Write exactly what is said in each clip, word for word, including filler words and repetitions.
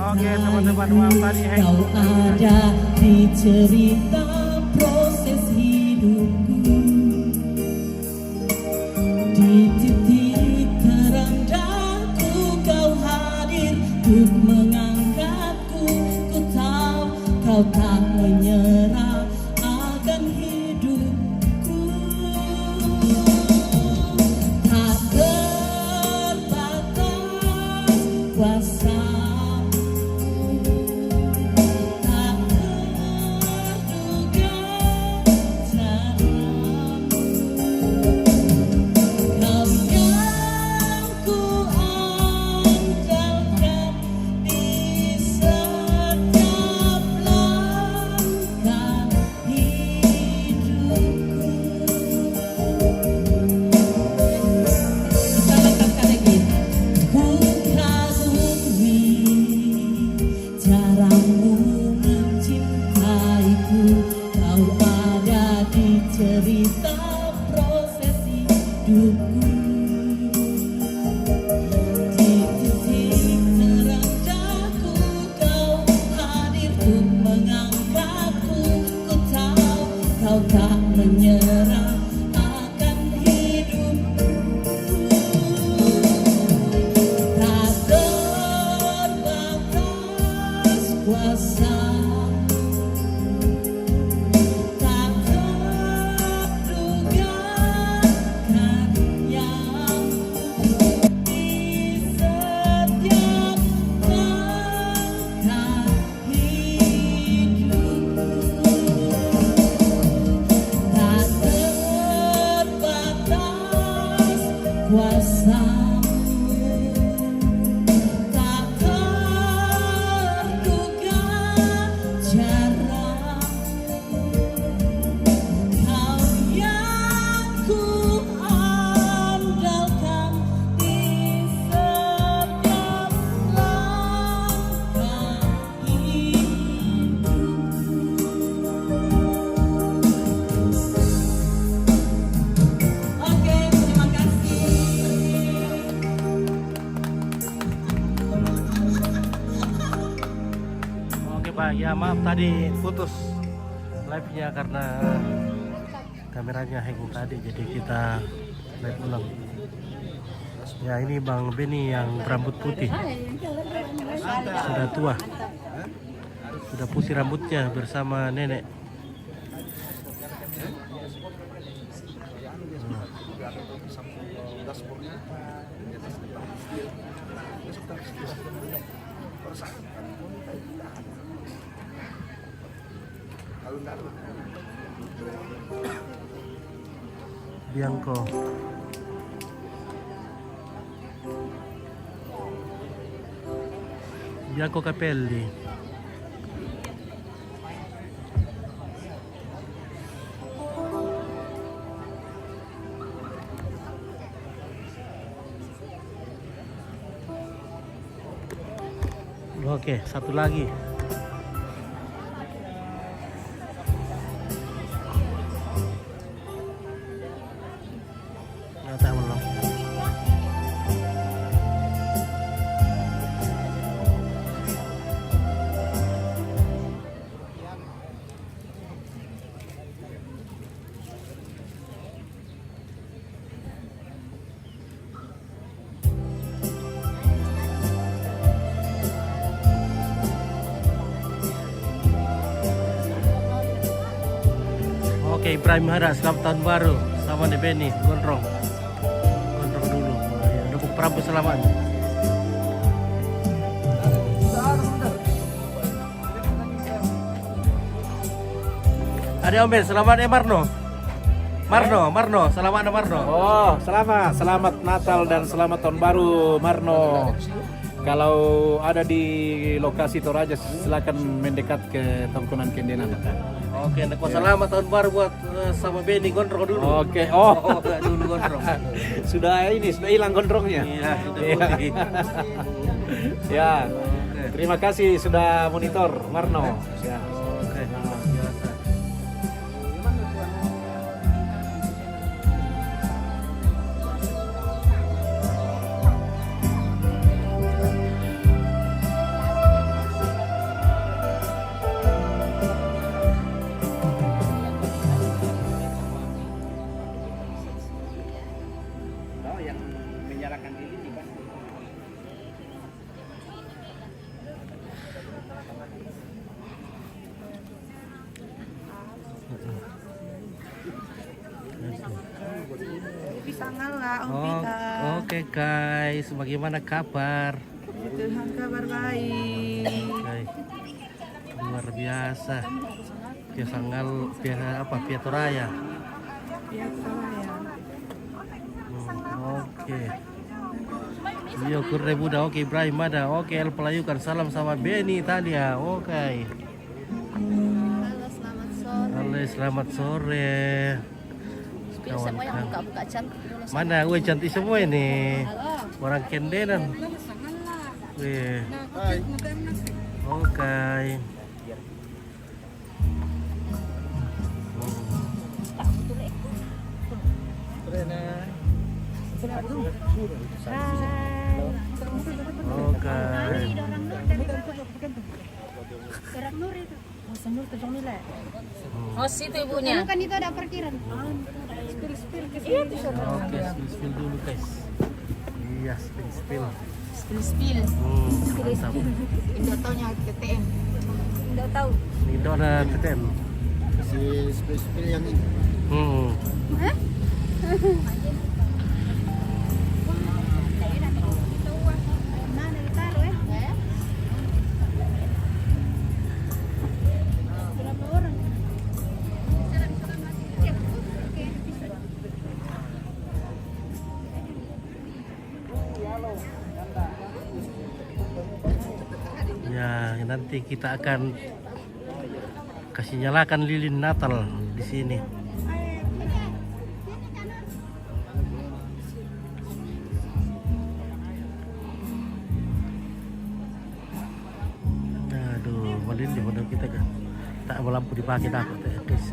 Oke, teman-teman, maaf tadi, hei. Kau ada di cerita proses hidupku. Di titik terendahku kau hadir untuk mengangkatku. Ku tahu kau tak menyerah akan hidupku. Tak terbatas kuasamu, tak terduga caramu. Kau yang ku andalkan di setiap langkah hidupku. Ku kagumi caramu mencintaiku, kau ada di cerita proses hidupku. Di titik terendahku kau hadir untuk mengangkatku. Ku tahu kau tak menyerah akan hidupku. Tak terbatas kuasamu, tak terduga karyamu. Di setiap langkah hidupku, tak terbatas kuasamu, tak terduga caramu. Kau yang ku andalkan di setiap langkah hidupku. Oke, terima kasih. Oke, Pak. Ya, maaf tadi putus live-nya karena kameranya hang tadi, jadi kita live ulang. Ya, ini Bang Benny yang rambut putih. Sudah tua. Sudah putih rambutnya bersama nenek. Bianco. Bianco capelli. Oke, satu lagi. Nggak tahu, belum. Oke, Ibrahim Hara, selamat tahun baru. Sama ni Benny, gondrong. Gondrong dulu. Ya, dukung Prabu selamat. Ada Om Ben, selamat ya Marno. Marno, Marno, selamat ada Marno. Oh, selamat, selamat Natal dan selamat Tahun Baru, Marno. Kalau ada di lokasi Toraja, silakan mendekat ke Tongkonan Kendenan. Oke, nda ko selamat Tahun Baru buat, eh, sama Benny, gondrong dulu. Oke, oh. Oh, dulu gondrong. Sudah ini, sudah hilang gondrongnya. Iya, sudah putih. Ya. Oke. Terima kasih sudah monitor, Marno. Ya. Oke, luar biasa. Halo, Om Oh, Pika. Oke, guys, bagaimana kabar? Puji Tuhan, kabar baik. Oke. Luar biasa. Pia Sanggal, pia apa? Pia Toraya. Pia Toraya. Hmm, oke. Iyo, Kure Buda, oke, Ibrahim ada, oke, El Pelayukan, salam sama Beni Italia, oke. Halo, selamat sore. Halo, selamat sore. Kawan semua yang buka-buka cantik dulu. Mana? Weh, cantik semua ini. Halo. Orang Kendenan. Weh. Hai. Oke. Hai. Oke. Orang Nur dari bawah itu. Orang Nur itu Jong Mila. Oh, situ ibunya. Bukan, itu ada parkiran. Spill, spill, spill. Iya, itu sana. Oke, spill, spill dulu, guys. Iya, spill, spill. Spill, spill. Hmm, spill, mantap. Spill. Indo taunya T T M. Indo tahu. Indo ada T T M. Si spill, spill yang ini. Hmm. Hah? Mana ditaruh, eh? Berapa orang? Ya, nanti kita akan kasih nyalakan lilin Natal di sini. Aduh, malindi benar kita kan. Tak lampu dipakai, takut, eh, guys.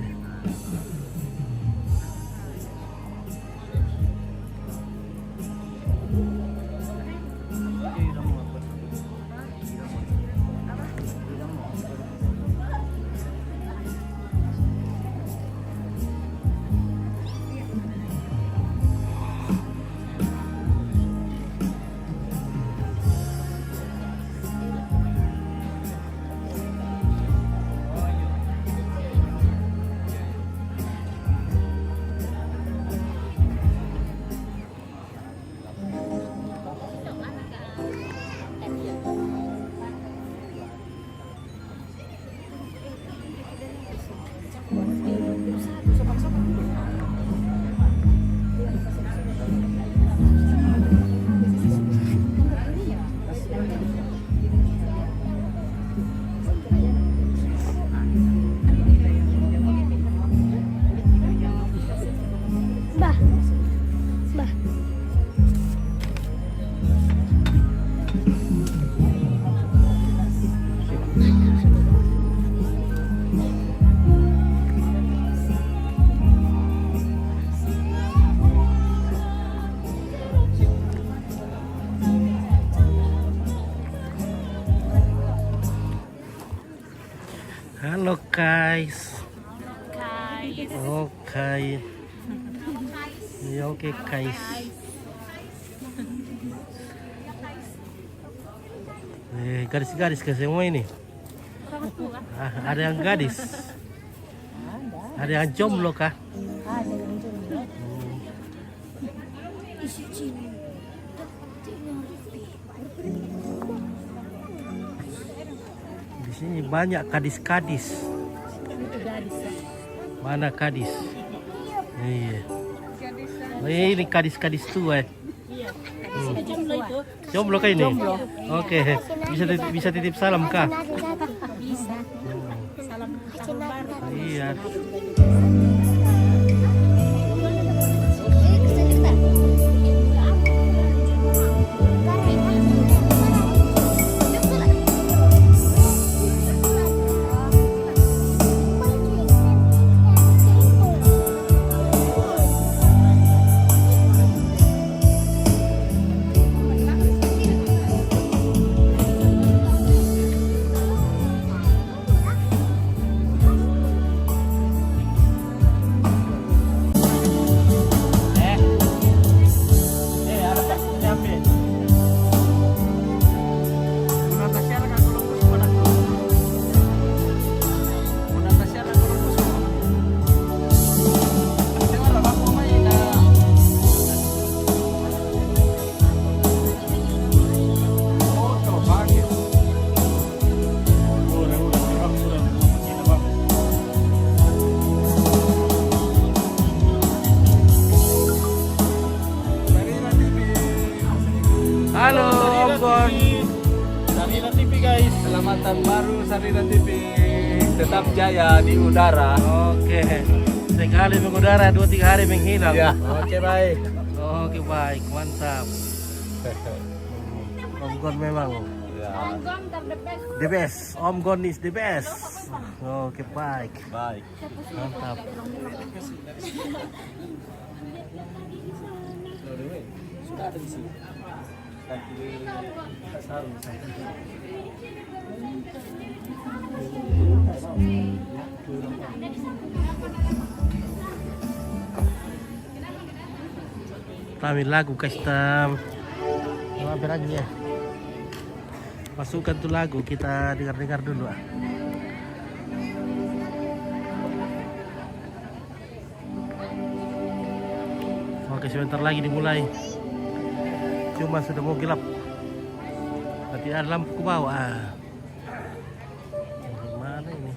Bah. Bah. Halo, guys. Guys. Oke. Ya, oke, guys. Eh, gadis-gadis ke semua ini? Ah, ada yang gadis? Ada yang jomblo kah? Ada yang jomblo. Hmm. Di sini banyak kadis-kadis. Mana kadis? Iya. Oh, ini kadis-kadis tua, eh. Iya. Hmm. Jomblo itu. Jomblo kah ini? Jomblo. Oke. Bisa titip, bisa titip salam kah? Bisa. Hmm. Salam tahun baru. Iya. Guys, selamat tahun baru Sarina T V. Tetap jaya di udara. Oke. Sekali mengudara, dua tiga hari menghilang. Ya, oke, baik. Oke, baik, mantap. Om Gon memang. Ya. Om Gon ter the best. The best. Om Gon is the best. Oke, baik. Baik. Mantap. Sudah ada di sini. Kami lagu custom. Mampir aja ya. Masukkan tuh lagu, kita dengar-dengar dulu ah. Oke, sebentar lagi dimulai. Cuma sudah mau gelap. Tapi ada lampu ke bawah. Ah. Gimana ini?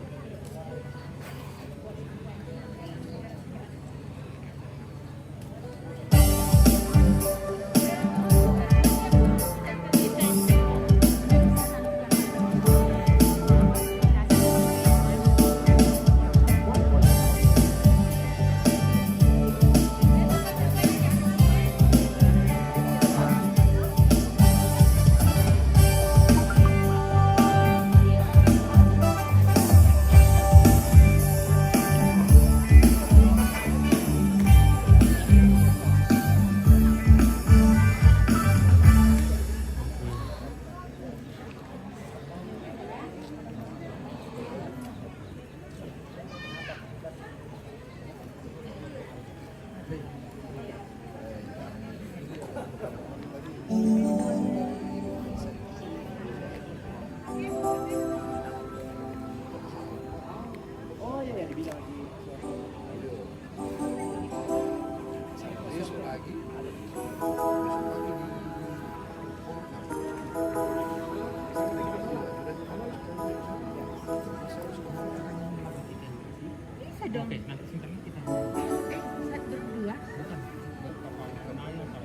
Bisa dong. Oke, nanti singkatnya kita. Eh, satu, dua. Bukan. Buat apa? Kenal apa?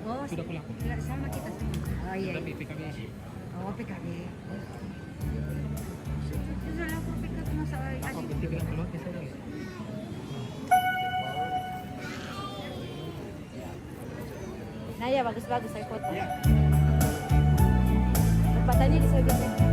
Oh, sudah pelaku. Nggak sama kita semua. Oh, iya, iya. P K B. Oh, P K B. Itu salah aku pikir tuh masalah. Apa? Adik. Berarti bilang keluarga saya. Nah, ya, bagus-bagus saya foto. Tempatnya di sebelah.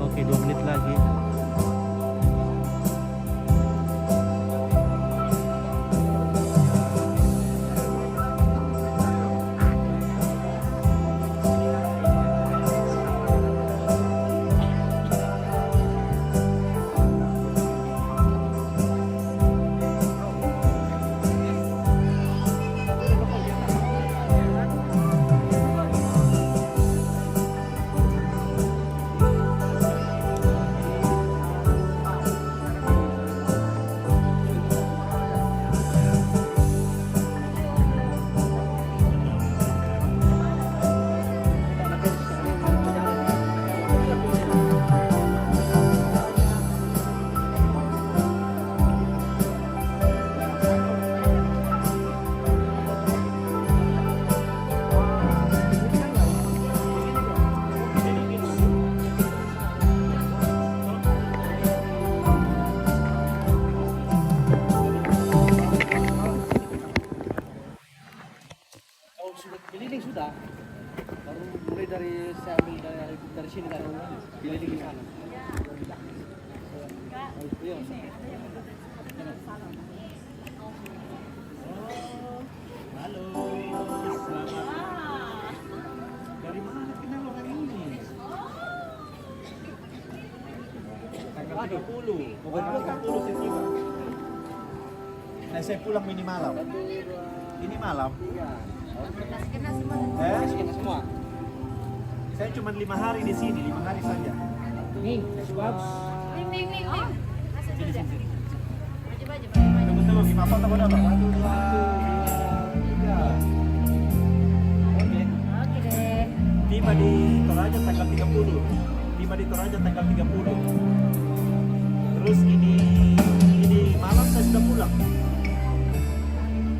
Oke, dua menit lagi. Kalau sudah keliling sudah, baru mulai dari, saya ambil dari, dari sini, dari keliling di sana. Halo, selamat. Dari mana kenal orang ini? Tanggal tiga puluh. Tanggal tiga puluh saya tiba. Nah, saya pulang ini malam. Ini malam. Masih kena semua. Eh? Masih kena semua. Saya cuma lima hari di sini, lima hari saja. Nih, bagus. Ning, ning, ning, ning. Masuk dulu deh. Maju, maju, maju, maju. Tunggu, tunggu, gimana? Apa, apa, apa? Satu, dua, tiga. Oke. Oke deh. Tiba di Toraja tanggal tiga puluh. Tiba di Toraja tanggal tiga puluh. Terus ini, ini malam saya sudah pulang.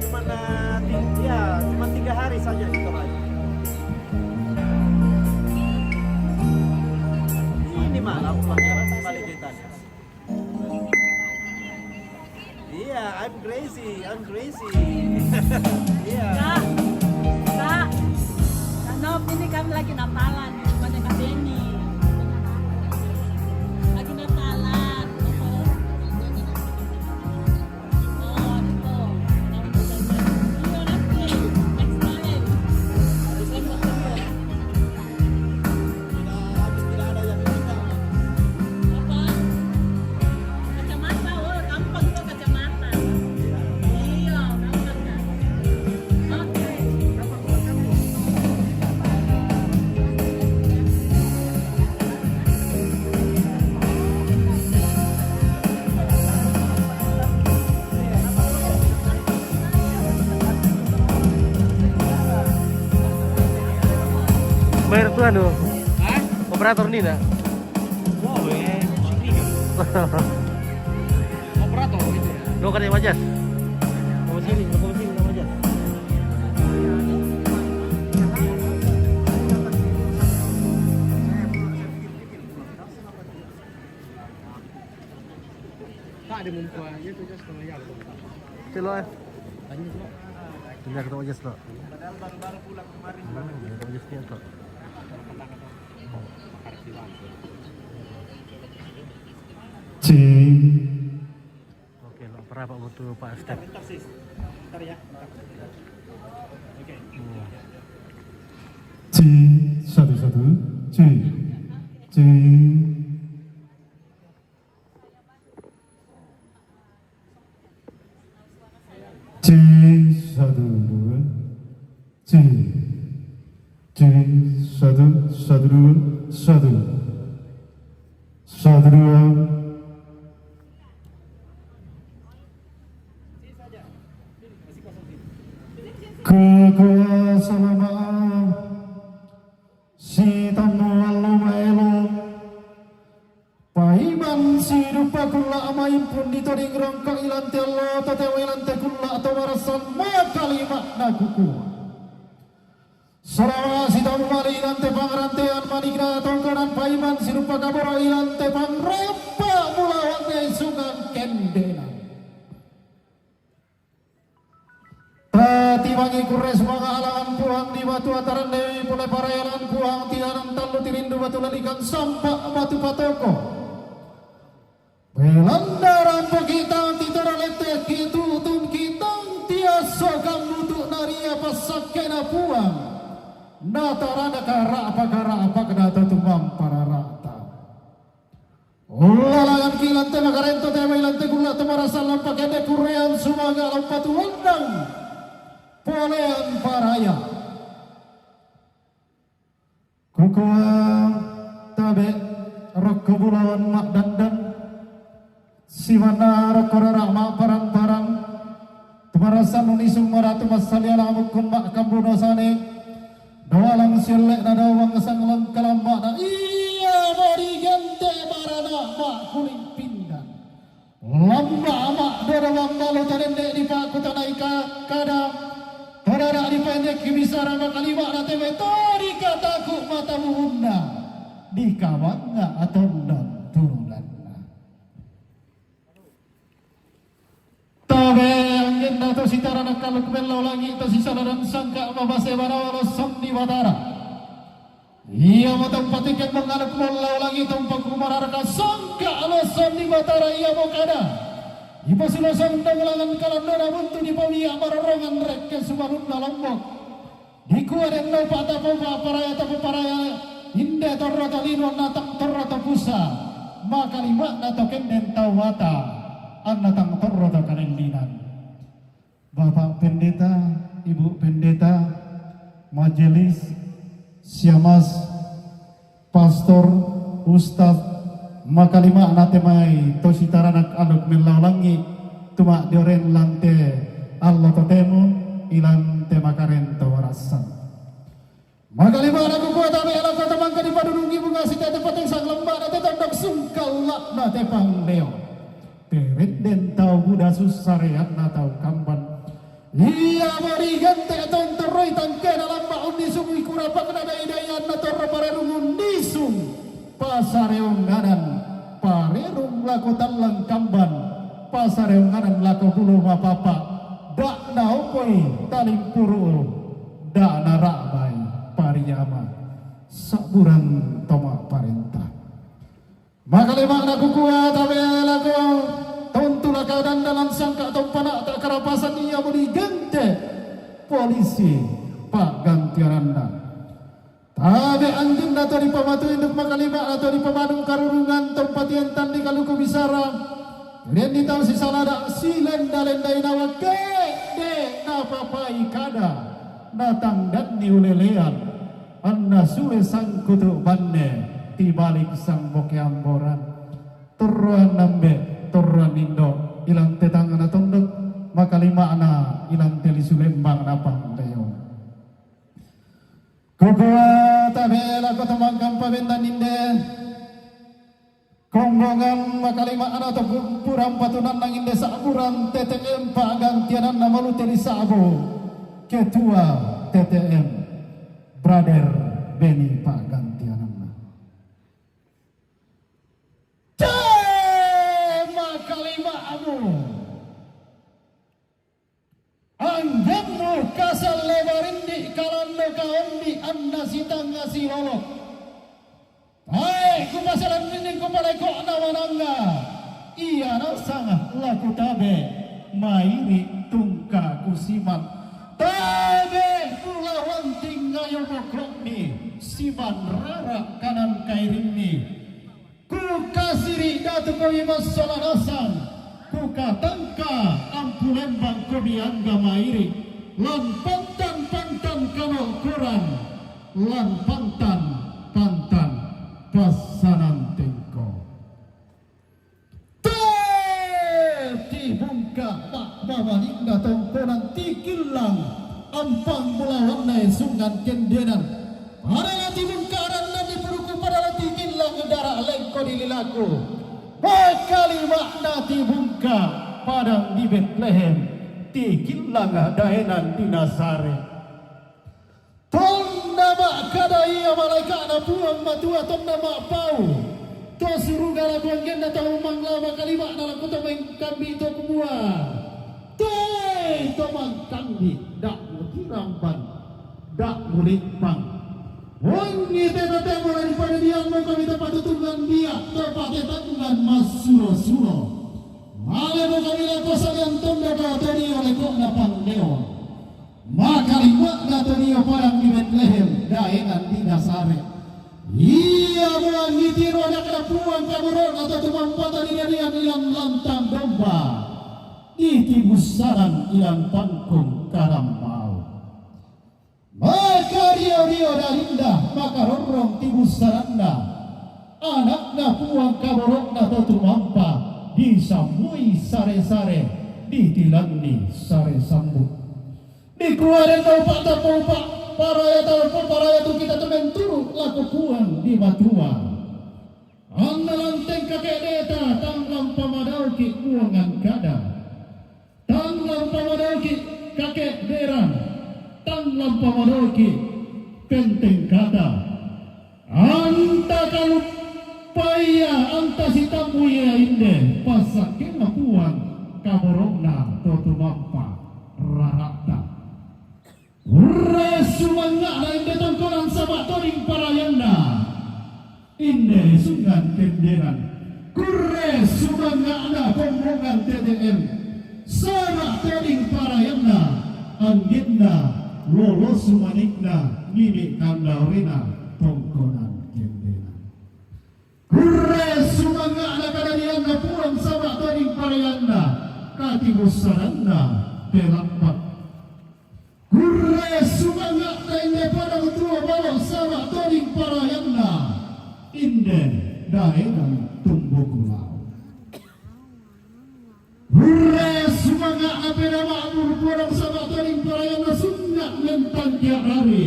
Cuma, eh, ti-, ya, cuma tiga hari saja di Toraja. Ini malam pulang balik ke Italia. Iya, I'm crazy, I'm crazy. Iya. Kak, Kak, Kak Nop, ini kami lagi Natalan di rumahnya Kak Benny. Lagi Natalan. Oh, gitu. Iya, nanti. Next time. Saya mau ketemu. Tidak habis, tidak ada yang bisa. Apa? Kacamata, oh, gampang itu kacamata. Iya, gampang kan? Oke. Bayar tuh anu. Hah? Operator ni nak. Wow, eh, musik ni kan? Operator itu ya? Lo kan yang wajas. Kamu sini, kamu sini, kamu wajas. Tak ada muka, dia tu just kena ya. Celo, eh. Tanya celo. Tanya ketua wajas, lo. Padahal baru-baru pulang kemarin. Hmm, ya, wajas dia, lo. Cing. Oke, lo, berapa butuh Pak Step? Bentar, bentar, sis. Bentar ya. Bentar. Oke. Hmm. Cing, satu, satu. Cing. Cing. Cing, satu, dua. Cing. Cing, satu, satu, dua, satu. Satu, dua. Kekuasaan maaf. Si tamu allo maelo. Paiman sidupa kulla' maimpun ditoding rongko' ilante allo, totewa ilante kulla' to marasan makalima'na kukua. Salama' sitamu male ilante pangrantean manikna tongkonan paiman sidupa kaboro' ilante panrempa mulawanna isungang kendena. Tatibangi kurre sumanga' alangan Puang di batu atarandewi pole parayalan Puang tianang tallu tirindu batu lalikan sampa' batu patoko. Belanna rampoki tang titoro lette kitutun kitang tiasso kambutu naria passakkena Puang. Natarana kara'pa-kara'pakna to tumampa rara'ta. Ullalanganki lante makarento tewa ilante kulla' to marasa lampa kende kurrean sumaga lampa tuwannang polean paraya. Kukua tabe' rokko bulawan ma'dandan simanna rokko rara' ma'parang-parang. Tumarassannu nisung maratu massalia lamukkun ma'kambuno sane. Dawalang sielle'na dawang sanglong kalamma'na iya marigante barana' ma'kuling pindan. Lamma' ma'doro mambalo tadende' dipa'kutanaika kada. Todara' dipa'endekki bisara makalima'na teme to dikataku mata buhunna dikawangnga atondon turunanna. Tabe' anggenna to sitara nakkaluk mellau langi' to sisalaran sangka' mabase barawa lossong di Batara. Ia mo tampati kembang anak mollau langi tampang kumararaka sangka alasan di matara ia mo kada. Ipasilosang dong langan kalandona buntu di pawia marorongan rekke subalunna lombok. Dikua denno patapo paparaya tapo paraya inde torro tolino natang torro topusa. Makalima'na to kenden tau mata annatang torro to kalellinan. Bapak Pendeta, Ibu Pendeta, Majelis, Siamas, Pastor, Ustaz, makalima'na te mai to sitaranak aluk mellau langi, tuma dioren lante allo totemo, ilante makaren to warassan. Makalima'na kukua tabe lako tamangka dipadudungi bunga sitete pateng sang lemba'na te tondok sungkalla'na te pangleo. Perenden tau buda sussareanna tau kamban. Ia mo digente tontorroi tangkena lamba undi sumui kurapakna dai-daianna torro parerung undi sung. Pasareonganan parerung lako tallang kamban. Pasareonganan lako bulu mapapa. Da'na opoi talimpuru. Da'na ra'bai pariama. Sabburan toma parenta. Makalima'na kukua tabe lako tontulaka dandalan sangka tompana'ta karapasan ia mo digente polisi pa'gantiananna. Tabe anggenda to dipamatui duk makalima'na to dipamanu karurungan tompatian tandi kaluku bisara. Ren di tau sisalada silenda-lenda inawa ke'de napapai kada natangdanni ulelean. Anna sule sangkutu banne tibalik sang boke amboran. Torroan nambe, torroan indo, ilang te tangana tondok, makalima'na ilang te lisu lembang napang leon. Kukua tabe lako tomangkampa bendan inde. Konggongan makalima'na to purang patunanna inde sa'buran T T M pa'gantiananna malute di sa'bu ketua T T M Brother Beni pa'gantiananna. Te makalima'mu. Anggemmu kasalle barindi kalando kaondi anna sitanga silolo. Tae kupasalan ninding kupaleko'na mananga. Ia nasanga laku tabe mairi tungka kusiman. Tabe kulawan tingayo boko'mi siman rara kanan kairimmi. Kukasiri datu kowi massalanasang, kukatangka ampu lembang kowi angga mairi, lan pantan-pantan kano korang, lan pantan-pantan passanan tengko. Te tibungka ma-, mamalingna tongkonan tikillang ampang bulawanna esungan kendenan. Pada lati bungkaran dan dipuruku pada lati kilang dara lengko di lilaku. Makalima'na tibungka padang di Betlehem, tikilang daenan di Nazaret. Tonna ma'kada ia malaeka'na Puang Matua tonna ma'pau to suruga lako anggenna tau mangla makalima'na lako to mangkambi to kumua. Te to mangkambi, da' mutiramban, da' mulippang. Wenni te totemo daripada diammo kami to patutungan dia, to patetangan massuro-suro. Malemo kami lako salian tondoko to dio leko'na pangleon. Makalima'na to dio padang di Betlehem, daenan di Nazaret. Ia mo angitiro anakna Puang kaboro'na to tumampa to dinadian ilang lantang domba. Ditibussanan ilang pangkung karammau. Makario-rio darinda, makarorrong tibussananna. Anakna Puang kaboro'na to tumampa, disammui sare-sare, ditilanni sare sambu. Dikua den tau pa'tappo pa-, paraya tau pa-, paraya tu kita to menturu lako Puang di Matua. Anna lanteng kake'deta tang lampa madauki Puang angkada. Tang lampa madauki kake'deran. Tang lampa madauki penteng kata. Anta kaluppaia, anta sitammu ia inde, passakkenga Puang kaboro'na to tumampa rara'ta. Urre sumanga'na inde tongkonan saba' toding parayanna, Inde sungan kendenan, kurre sumanga'na kombongan T T M, saba' toding parayanna, anggenna lolo sumanikna, nini' kandaorena tongkonan kendenan. Kurre sumanga'na kadadianna Puang saba' toding parayanna, katibussaranna te lappa'. Kurre sumanga'na inde padang tuo balo' saba' toding parayanna, inde daenan tumbuku lao. Kurre sumanga'na peda ma'mur podang saba' toding parayanna, sunga' mentang kia'rari,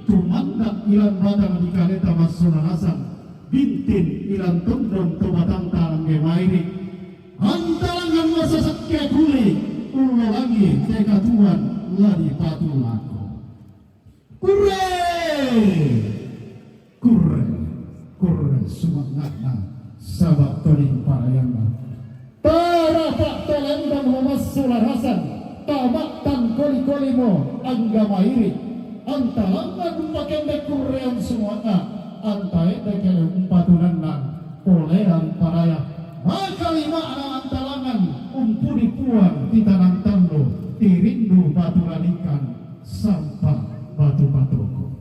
tumanda' ilan batang di kaleta massola nasang, bintin ilan tondong to batangta angge mairi'. Antalangan masasakke kuli', ullolangi te katuoan la dipatulako. Kurre! Kurre! Kurre sumanga'na saba' toding parayanna. Tarapa' to lembang mamassola nasang, tama'tang koli-kolimo angga mairi'. Antalangan umpakende kurrean sumanna', antaende kele umpatunanna polean paraya. Makalima'na antalangan umpudi Puang titanang tallu, tirindu batu lalikan sampa batu patoko.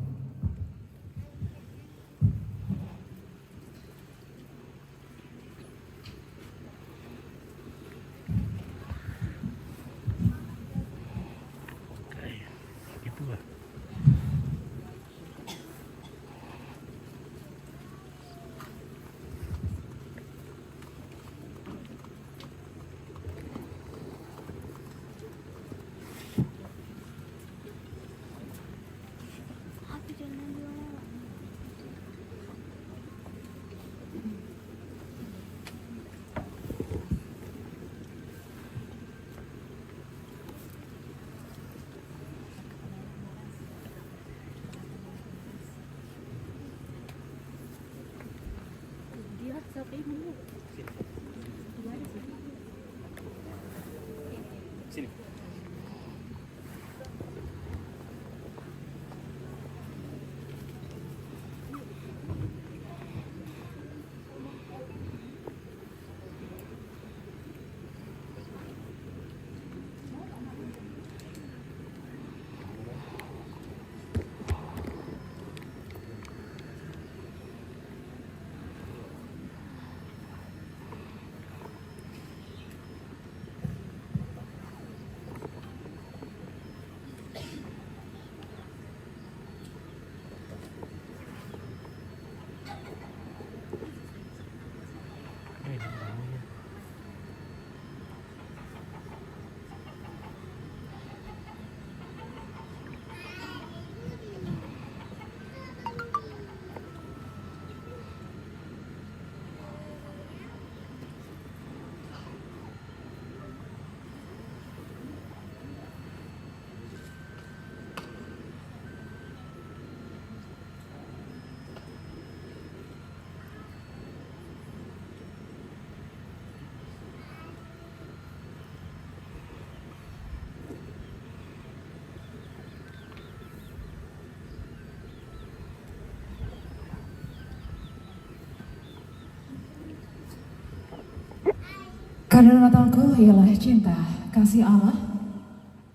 Karena Natalku ialah cinta kasih Allah,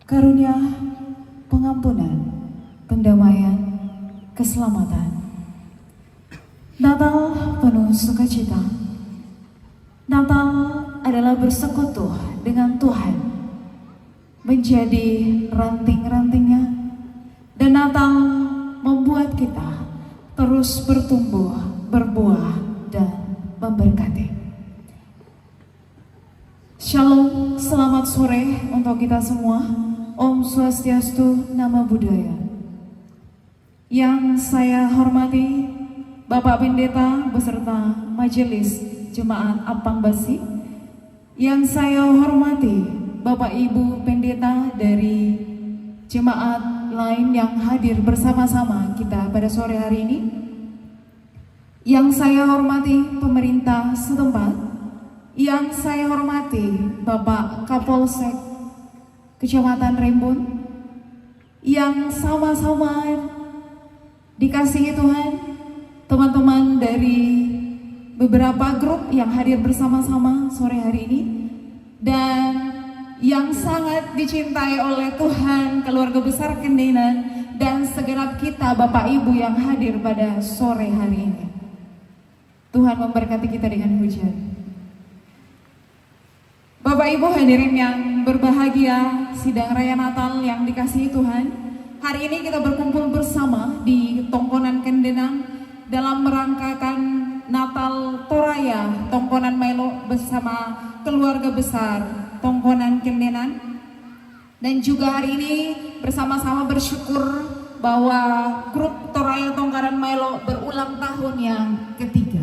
karunia, pengampunan, pendamaian, keselamatan. Natal penuh sukacita. Natal adalah bersekutu dengan Tuhan, menjadi ranting-rantingnya. Dan Natal membuat kita terus bertumbuh, berbuah, dan memberkati. Shalom, selamat sore untuk kita semua. Om Swastiastu, Namo Buddhaya. Yang saya hormati Bapak Pendeta beserta Majelis Jemaat Apang Basi. Yang saya hormati Bapak Ibu Pendeta dari jemaat lain yang hadir bersama-sama kita pada sore hari ini. Yang saya hormati pemerintah setempat, yang saya hormati Bapak Kapolsek Kecamatan Rembun, yang sama-sama dikasihi Tuhan, Teman-teman dari beberapa grup yang hadir bersama-sama sore hari ini, dan yang sangat dicintai oleh Tuhan, keluarga besar Kendenan, dan segenap kita Bapak Ibu yang hadir pada sore hari ini. Tuhan memberkati kita dengan hujan. Bapak Ibu hadirin yang berbahagia, sidang raya Natal yang dikasihi Tuhan, hari ini kita berkumpul bersama di Tongkonan Kendenan dalam merangkakan Natal Toraya Tongkonan Maelo bersama keluarga besar Tongkonan Kendenan. Dan juga hari ini bersama-sama bersyukur bahwa grup Toraya Tongkonan Maelo berulang tahun yang ketiga.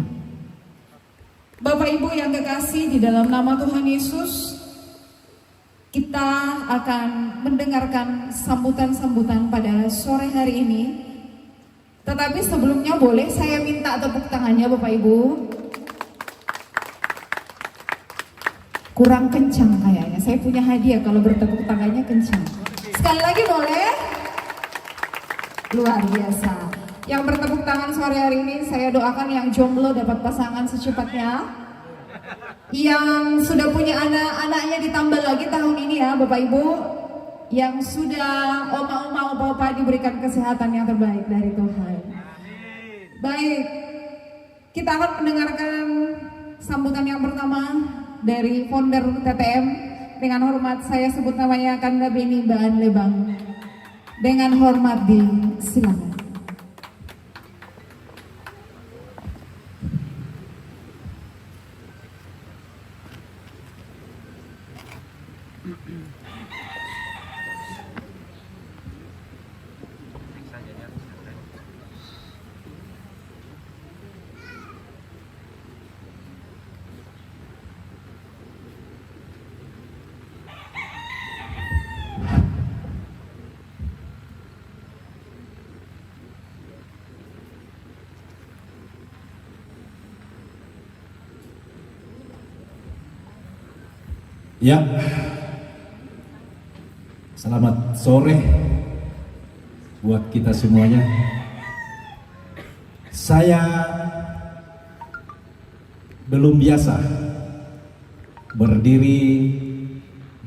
Bapak Ibu yang kekasih, di dalam nama Tuhan Yesus, kita akan mendengarkan sambutan-sambutan pada sore hari ini. Tetapi sebelumnya, boleh saya minta tepuk tangannya, Bapak Ibu? Kurang kencang kayaknya. Saya punya hadiah kalau bertepuk tangannya kencang. Sekali lagi boleh? Luar biasa. Yang bertepuk tangan sore hari ini, saya doakan yang jomblo dapat pasangan secepatnya. Yang sudah punya anak, anaknya ditambah lagi tahun ini ya, Bapak Ibu. Yang sudah oma-oma, opa-opa diberikan kesehatan yang terbaik dari Tuhan. Baik, kita akan mendengarkan sambutan yang pertama dari founder T T M. Dengan hormat saya sebut namanya Kanda Beni Baan Lebang. Dengan hormat disilakan. Ya, selamat sore buat kita semuanya. Saya belum biasa berdiri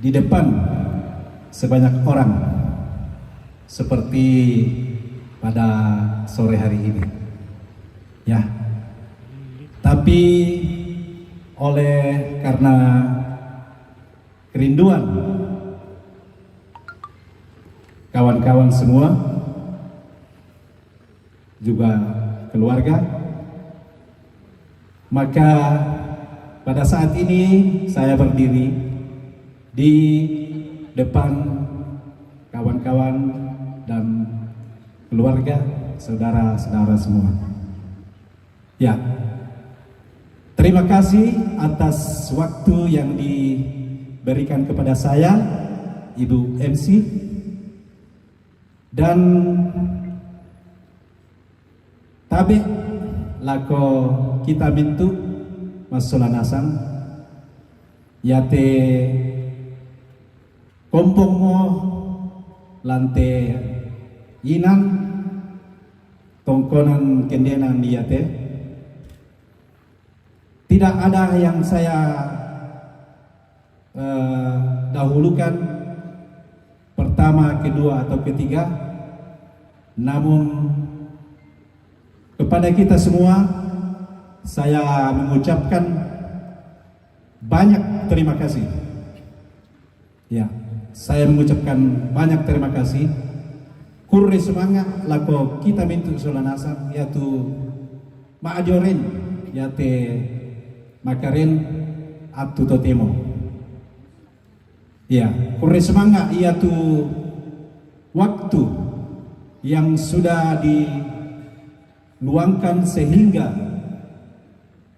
di depan sebanyak orang seperti pada sore hari ini. Ya. Tapi oleh karena kerinduan kawan-kawan semua, juga keluarga, maka pada saat ini saya berdiri di depan kawan-kawan dan keluarga, saudara-saudara semua. Ya, terima kasih atas waktu yang diberikan kepada saya, Ibu M C. Dan tabe' lako kita mintu' massola nasang, yate kompong mo lante inan tongkonan kendenan yate. Tidak ada yang saya eh, dahulukan pertama, kedua, atau ketiga. Namun kepada kita semua, saya mengucapkan banyak terima kasih. Ya, saya mengucapkan banyak terima kasih. Kurre sumanga' lako kita mintu' sola nasang, yatu ma'adioren, yate makaren attu totemo. Ya, kurre sumanga' yatu waktu yang sudah diluangkan sehingga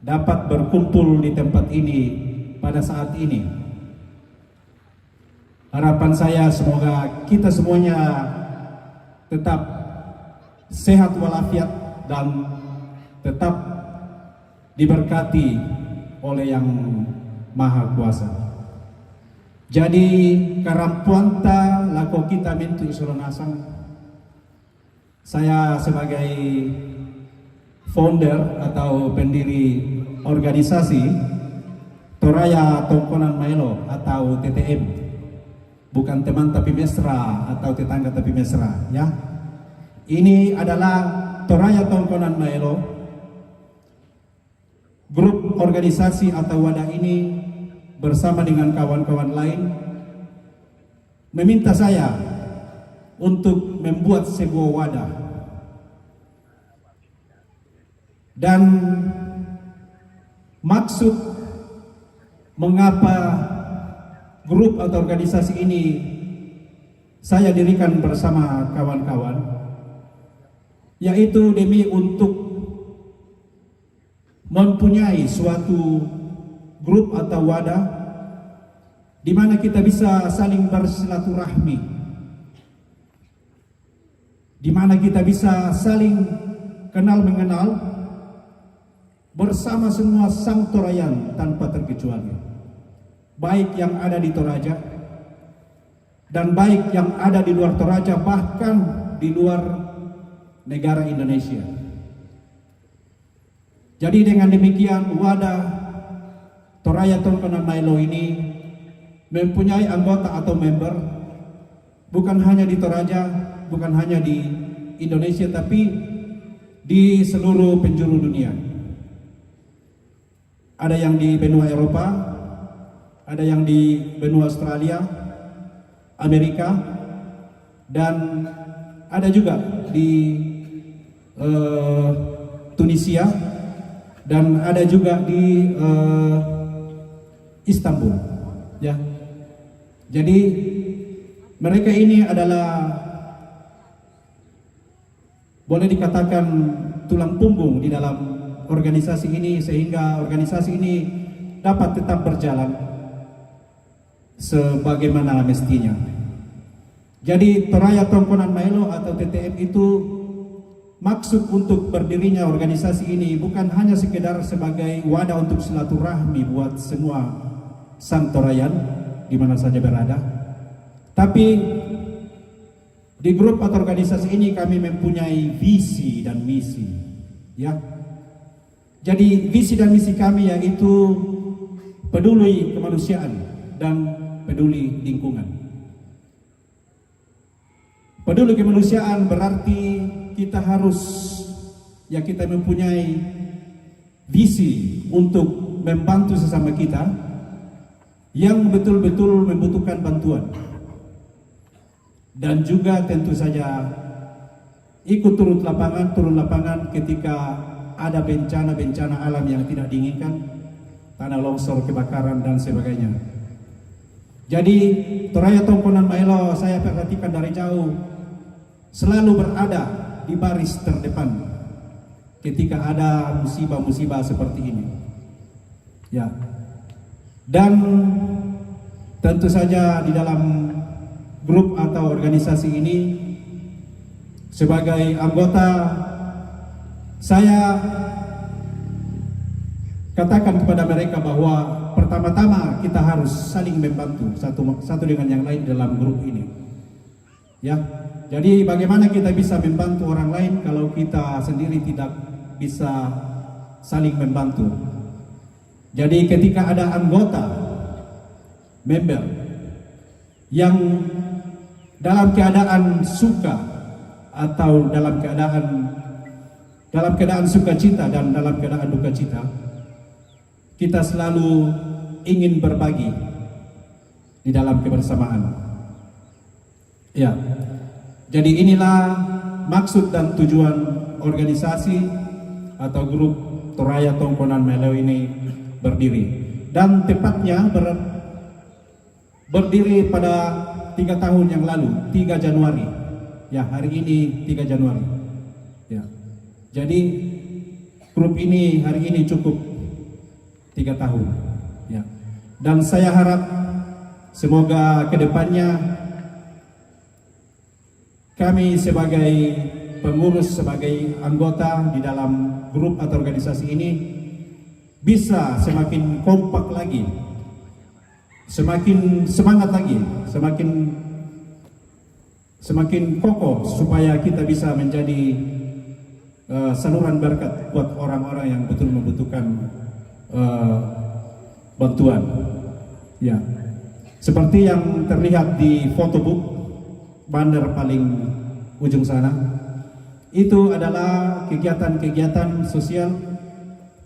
dapat berkumpul di tempat ini pada saat ini. Harapan saya semoga kita semuanya tetap sehat walafiat dan tetap diberkati oleh Yang Maha Kuasa. Jadi, karampuanta lako kita mintu' sola nasang, saya sebagai founder atau pendiri organisasi Toraya Tongkonan Maelo atau T T M. Bukan teman tapi mesra atau tetangga tapi mesra, ya. Ini adalah Toraya Tongkonan Maelo. Grup organisasi atau wadah ini bersama dengan kawan-kawan lain meminta saya untuk membuat sebuah wadah. Dan maksud mengapa grup atau organisasi ini saya dirikan bersama kawan-kawan, yaitu demi untuk mempunyai suatu grup atau wadah di mana kita bisa saling bersilaturahmi, di mana kita bisa saling kenal mengenal bersama semua Sang Torayan tanpa terkecuali, baik yang ada di Toraja dan baik yang ada di luar Toraja, bahkan di luar negara Indonesia. Jadi dengan demikian, wadah Toraya Tongkonan Maelo ini mempunyai anggota atau member bukan hanya di Toraja, bukan hanya di Indonesia, tapi di seluruh penjuru dunia. Ada yang di benua Eropa, ada yang di benua Australia, Amerika, dan ada juga di eh, Tunisia, dan ada juga di eh, Istanbul. Ya, jadi mereka ini adalah, boleh dikatakan, tulang punggung di dalam organisasi ini, sehingga organisasi ini dapat tetap berjalan sebagaimana mestinya. Jadi Toraya Tongkonan Maelo atau T T M itu, maksud untuk berdirinya organisasi ini bukan hanya sekedar sebagai wadah untuk silaturahmi buat semua Sang Torayan di mana saja berada, tapi di grup atau organisasi ini kami mempunyai visi dan misi, ya. Jadi visi dan misi kami yaitu peduli kemanusiaan dan peduli lingkungan. Peduli kemanusiaan berarti kita harus, ya, kita mempunyai visi untuk membantu sesama kita yang betul-betul membutuhkan bantuan. Dan juga tentu saja ikut turut lapangan, turun lapangan ketika ada bencana-bencana alam yang tidak diinginkan, tanah longsor, kebakaran, dan sebagainya. Jadi, Toraya Tongkonan Maelo, saya perhatikan dari jauh, selalu berada di baris terdepan ketika ada musibah-musibah seperti ini. Ya. Dan tentu saja di dalam grup atau organisasi ini, sebagai anggota, saya katakan kepada mereka bahwa pertama-tama kita harus saling membantu satu, satu dengan yang lain dalam grup ini. Ya, jadi bagaimana kita bisa membantu orang lain kalau kita sendiri tidak bisa saling membantu? Jadi ketika ada anggota, member, yang dalam keadaan suka atau dalam keadaan dalam keadaan sukacita dan dalam keadaan duka cita, kita selalu ingin berbagi di dalam kebersamaan. Ya. Jadi inilah maksud dan tujuan organisasi atau grup Toraya Tongkonan Maelo ini berdiri. Dan tepatnya ber- berdiri pada tiga tahun yang lalu, tiga Januari. Ya, hari ini tiga Januari. Ya. Jadi grup ini hari ini cukup tiga tahun. Ya. Dan saya harap semoga ke depannya kami sebagai pengurus, sebagai anggota di dalam grup atau organisasi ini bisa semakin kompak lagi, semakin semangat lagi, semakin semakin kokoh supaya kita bisa menjadi eh, saluran berkat buat orang-orang yang betul membutuhkan eh, bantuan. Ya, seperti yang terlihat di photobook, banner paling ujung sana, itu adalah kegiatan-kegiatan sosial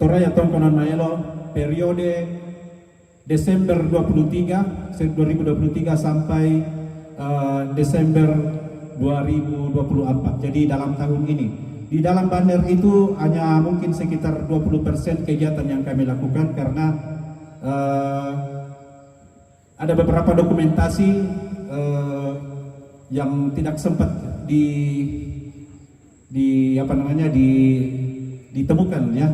Toraya Tongkonan Maelo periode Desember dua puluh tiga, se- dua ribu dua puluh tiga sampai eh, Desember dua ribu dua puluh empat. Jadi dalam tahun ini, di dalam banner itu hanya mungkin sekitar dua puluh persen kegiatan yang kami lakukan karena eh, ada beberapa dokumentasi eh, yang tidak sempat di di apa namanya di ditemukan, ya.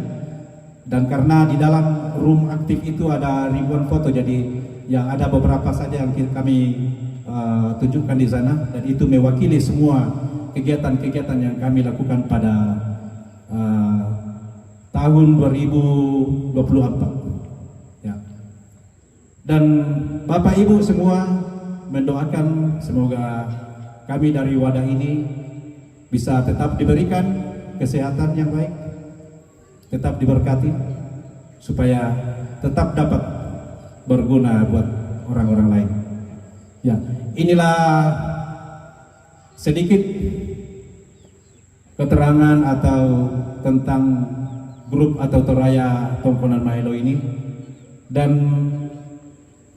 Dan karena di dalam room aktif itu ada ribuan foto, jadi ya ada beberapa saja yang ki- kami eh, tunjukkan di sana, dan itu mewakili semua kegiatan-kegiatan yang kami lakukan pada eh, tahun dua ribu dua puluh empat. Ya. Dan Bapak Ibu semua mendoakan semoga kami dari wadah ini bisa tetap diberikan kesehatan yang baik, tetap diberkati, supaya tetap dapat berguna buat orang-orang lain. Ya, inilah sedikit keterangan atau tentang grup atau Toraya Tongkonan Maelo ini. Dan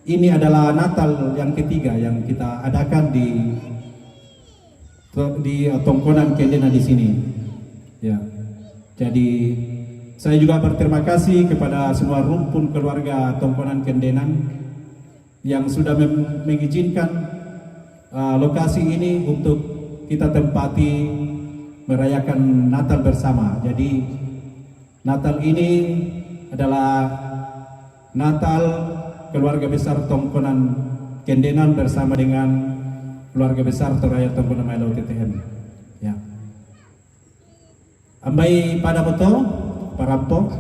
ini adalah Natal yang ketiga yang kita adakan di di Tongkonan Kendena di sini. Ya. Jadi saya juga berterima kasih kepada semua rumpun keluarga Tongkonan Kendenan yang sudah mem- mengizinkan uh, lokasi ini untuk kita tempati merayakan Natal bersama. Jadi Natal ini adalah Natal keluarga besar Tongkonan Kendenan bersama dengan keluarga besar Toraya Tongkonan Maelo T T M. Ya. Ambai pada moto, parampo.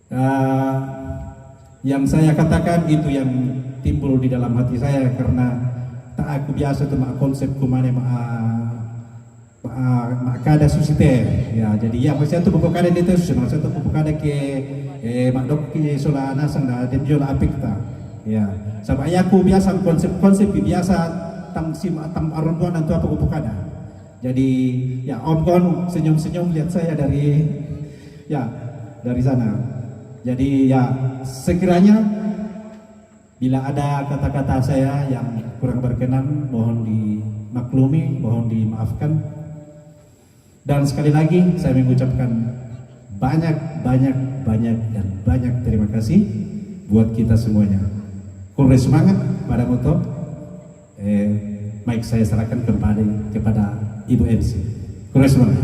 Ah, yang saya katakan itu yang timbul di dalam hati saya karena tak aku biasa tu mak konsep kumane mak mak kada susite. Ya, jadi ya maksudnya tu buku kada itu susite, maksudnya tu buku kada ke eh mak dok ki sola nasang da dan jola apik ta. Ya, sama ya aku biasa konsep-konsep biasa tang sim tang arunduan dan tu apa buku kada. Jadi ya Om Kon senyum-senyum lihat saya dari ya dari sana. Jadi ya sekiranya bila ada kata-kata saya yang kurang berkenan mohon dimaklumi, mohon dimaafkan. Dan sekali lagi saya mengucapkan banyak banyak banyak dan banyak terima kasih buat kita semuanya. Kurre semangat pada moto. Eh, mic saya serahkan kembali kepada Ibu M C. Kurre semangat.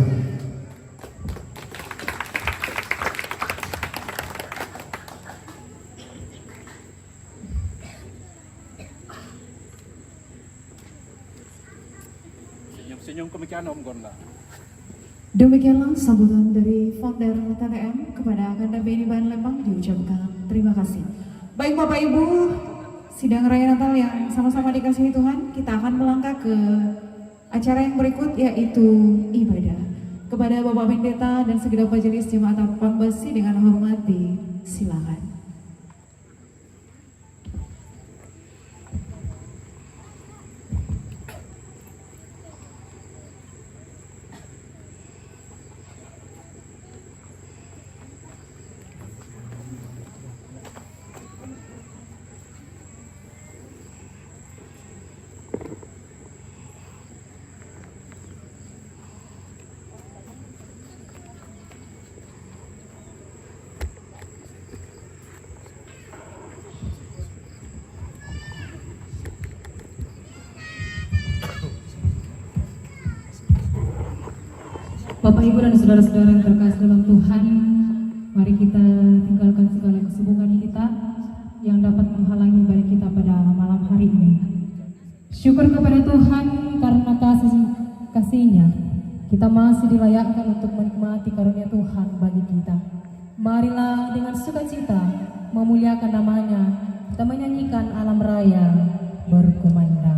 Senyum-senyum kemikian Om Gonda. Demikianlah sambutan dari founder T T M kepada Kanda Beni Ban Lembang diucapkan terima kasih. Baik Bapak Ibu, sidang raya Natal yang sama-sama dikasihi Tuhan, kita akan melangkah ke acara yang berikut yaitu ibadah. Kepada Bapak Pendeta dan segenap majelis jemaat Pambasi dengan hormat disilakan. Bapak, Ibu, dan saudara-saudara yang terkasih dalam Tuhan, mari kita tinggalkan segala kesibukan kita yang dapat menghalangi ibadah kita pada malam hari ini. Syukur kepada Tuhan karena kasih kasihnya kita masih dilayakkan untuk menikmati karunia Tuhan bagi kita. Marilah dengan sukacita memuliakan namanya, kita menyanyikan Alam Raya Berkumandang.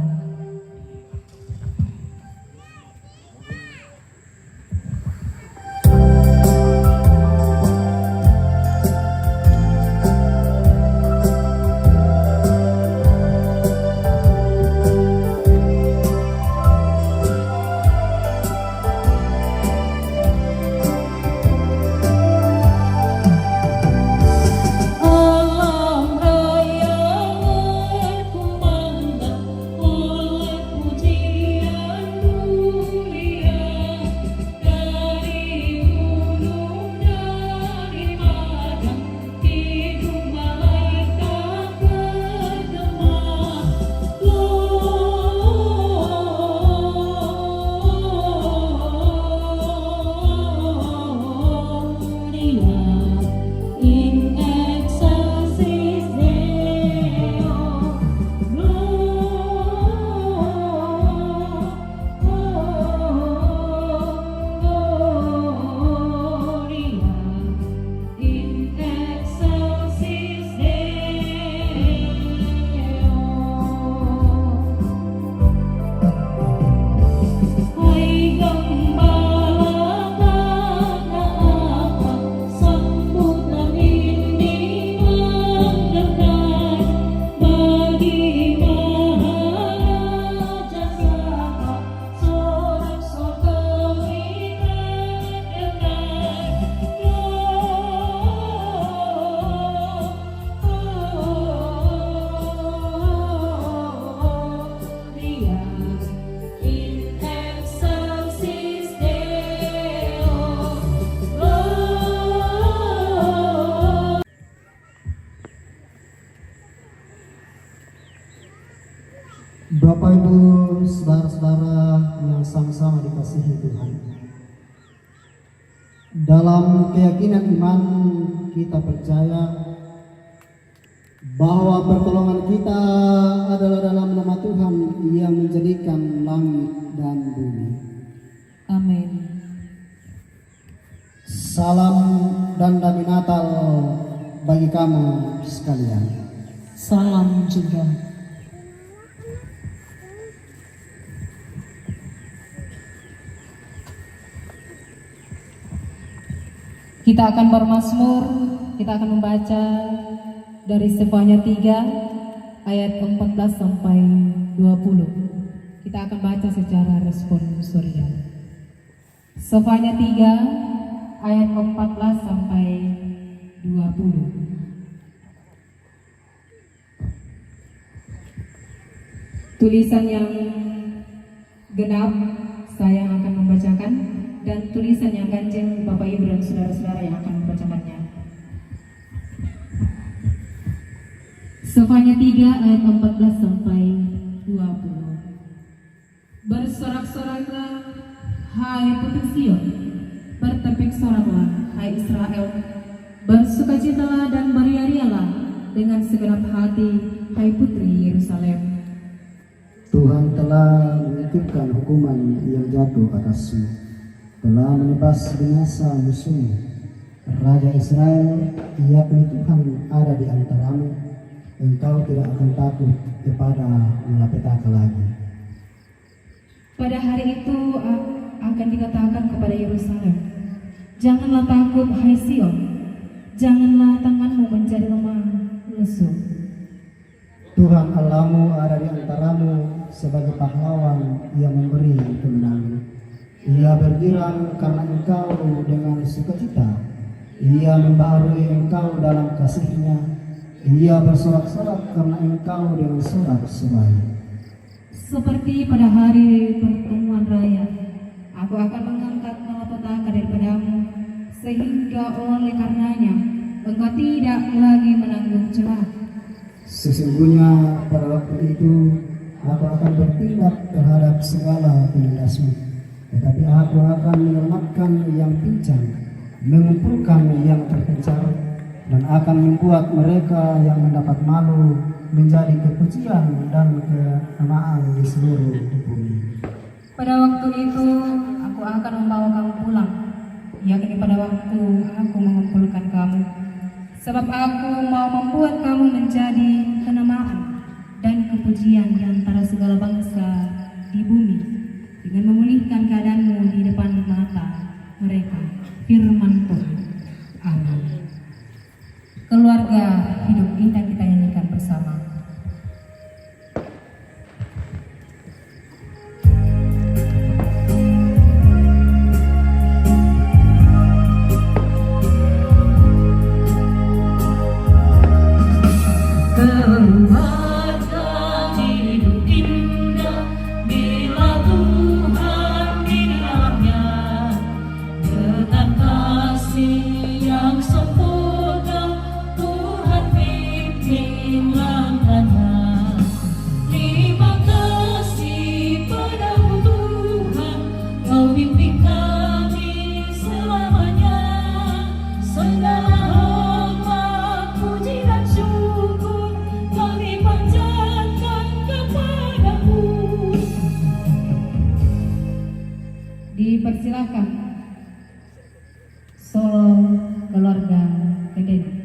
Bapak, Ibu, saudara-saudara yang sama-sama dikasihi Tuhan, dalam keyakinan iman kita percaya bahwa pertolongan kita adalah dalam nama Tuhan yang menjadikan langit dan bumi. Amin. Salam dan damai Natal bagi kamu sekalian. Salam juga. Kita akan bermazmur, kita akan membaca dari Sefanya tiga ayat empat belas sampai dua puluh. Kita akan baca secara responsorial. Sefanya tiga ayat empat belas sampai dua puluh. Tulisan yang genap saya yang akan membacakan, dan tulisan yang ganjil Bapak Ibu dan saudara-saudara yang akan membacakannya. Sefanya tiga ayat empat belas sampai dua puluh. Bersorak-soraklah, hai putri Sion, bertepik soraklah, hai Israel. Bersukacitalah dan beriarialah dengan segenap hati, hai putri Yerusalem. Tuhan telah menitipkan hukuman yang jatuh atasmu, telah menebas binasa musuhmu. Raja Israel, yakni Tuhan, ada di antaramu. Engkau tidak akan takut kepada malapetaka lagi. Pada hari itu a-, akan dikatakan kepada Yerusalem, "Janganlah takut, hai Sion, janganlah tanganmu menjadi lemah lesu." Tuhan Allahmu ada di antaramu sebagai pahlawan yang memberi kemenangan. Ia bergirang karena engkau dengan sukacita. Ia membaharui engkau dalam kasihnya. Ia bersorak-sorak karena engkau dengan sorak-sorai. Seperti pada hari pertemuan raya, aku akan mengangkat malapetaka daripadamu, sehingga oleh karenanya engkau tidak lagi menanggung celah. Sesungguhnya pada waktu itu aku akan bertindak terhadap segala penindasmu, tetapi aku akan menyelamatkan yang pincang, mengumpulkan yang terpencar, dan akan membuat mereka yang mendapat malu menjadi kepujian dan kenamaan di seluruh bumi. Pada waktu itu, aku akan membawa kamu pulang, yakni pada waktu aku mengumpulkan kamu. Sebab aku mau membuat kamu menjadi kenamaan dan kepujian di antara segala bangsa di bumi, dengan memulihkan keadaanmu di depan mata mereka. Firman Tuhan. Amin. Keluarga Hidup Indah, kita nyanyikan bersama. Keluarga Hidup Indah, bila Tuhan di dalamnya, dengan kasih yang sempurna, Tuhan pimpin langkahnya. Terima kasih padamu Tuhan, kau pimpin kami selamanya. Segala hormat, puji dan syukur kami panjatkan kepadamu. Dipersilakan. Solo keluarga Kedeni.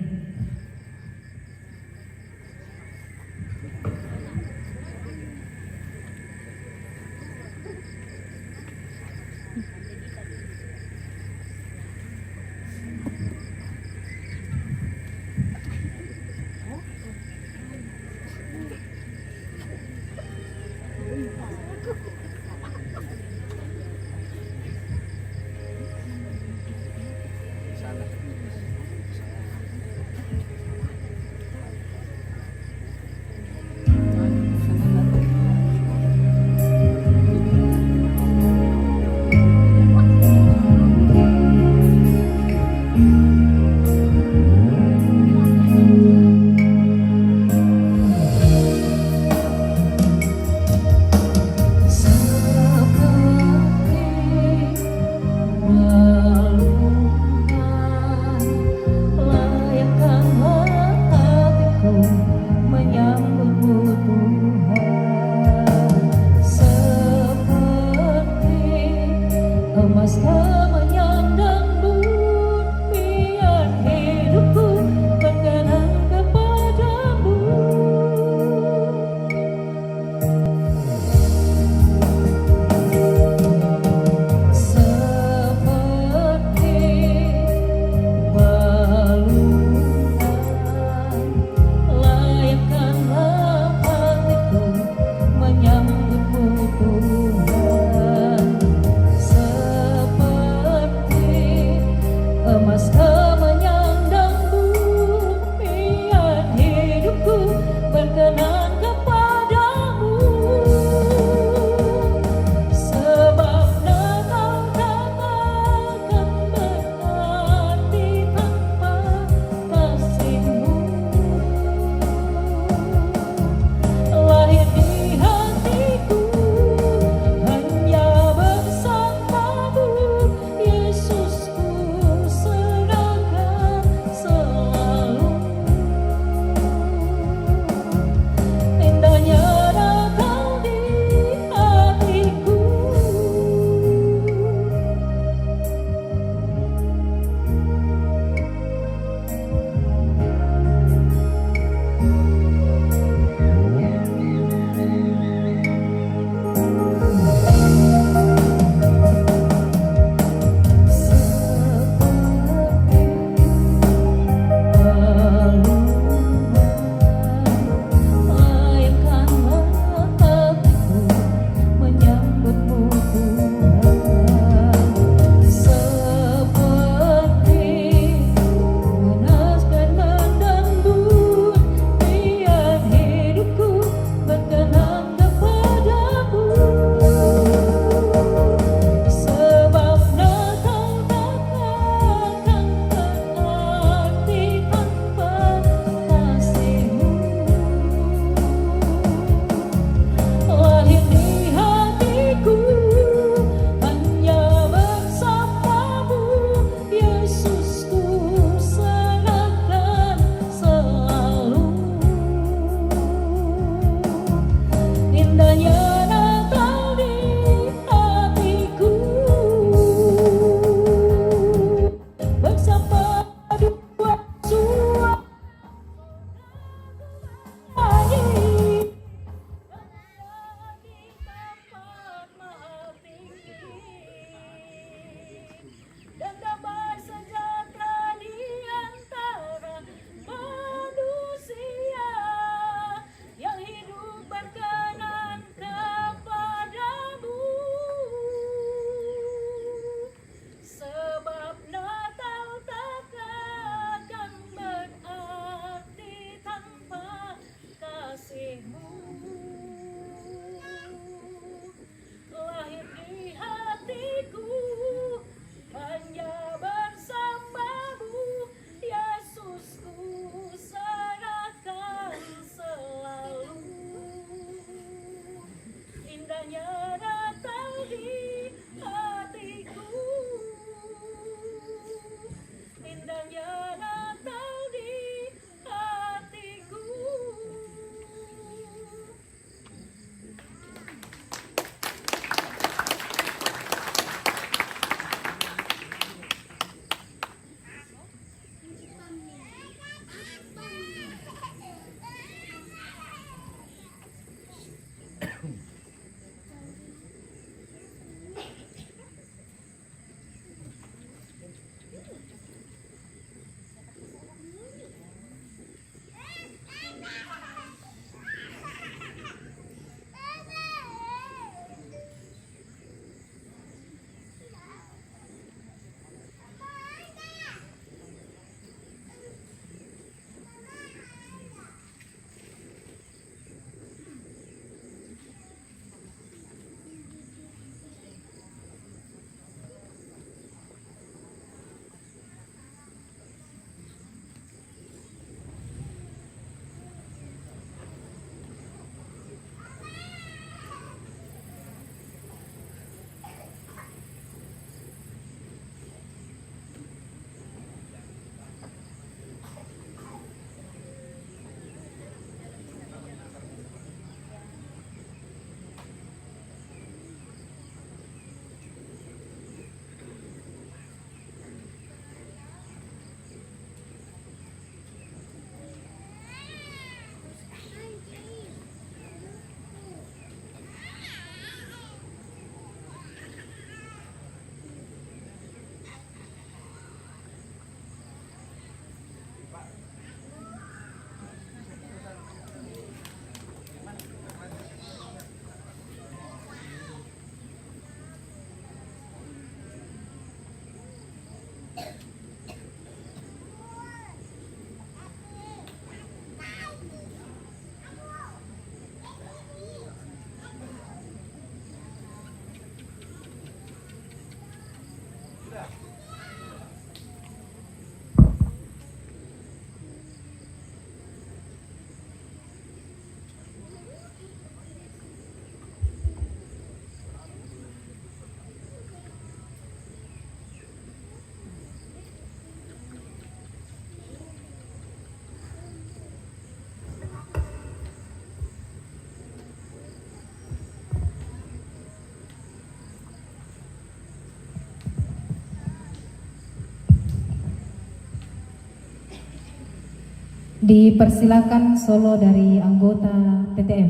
Dipersilakan solo dari anggota P T M.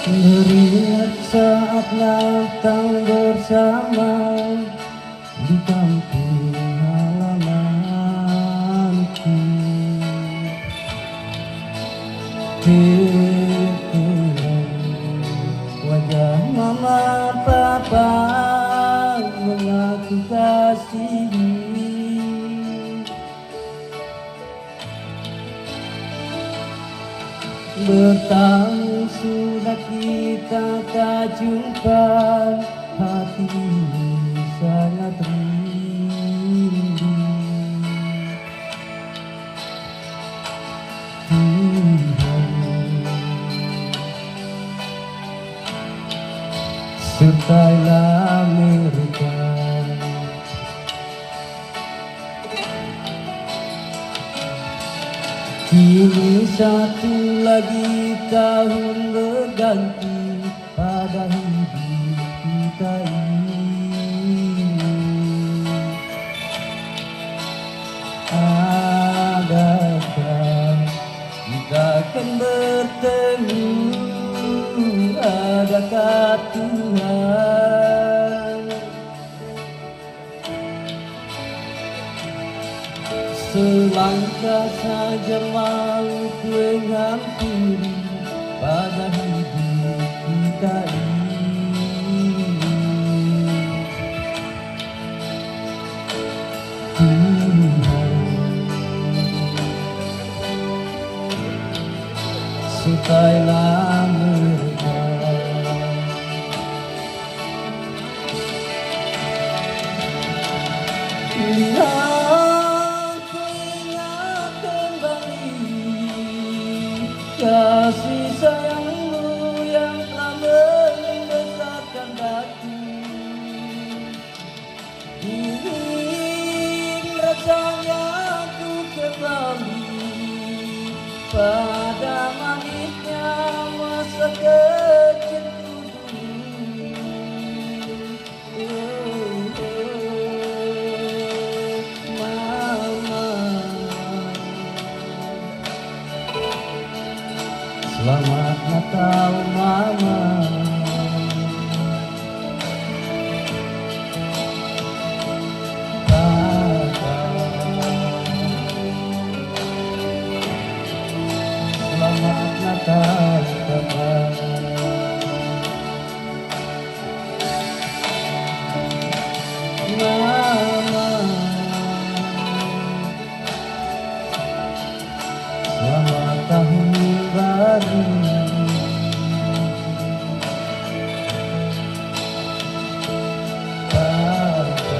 Beringat saat Natal bersama di kampung halamanku. Terkenang wajah mama papa mengaku kasihmu. Bertahun sudah kita tak jumpa, hati ini sangat rindu. Tuhan, sertailah mereka. Kini satu lagi tahun berganti pada hidup kita ini. Adakah kita akan bertemu? Adakah Tuhan Selangkah saja mau menghampiri pada hidup kita ini. Tuhan, sertailah mereka. Lihat, ku ingat kembali kasih sayangmu yang telah membesarkan hati. Kini rasanya ku kembali pada manisnya masa kecilku dulu. Oh, oh, Mama. Selamat Natal, Mama. Papa. Selamat Natal, Papa. Mama. Selamat Tahun Baru. Papa.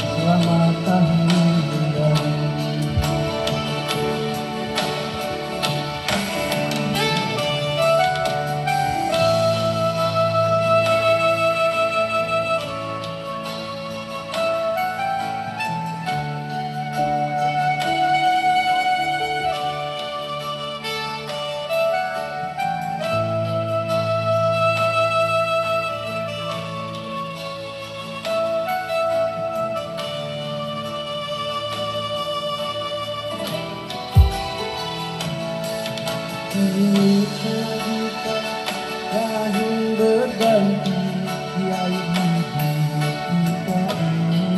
Selamat Tahun Baru. Kita-kita tahun berganti.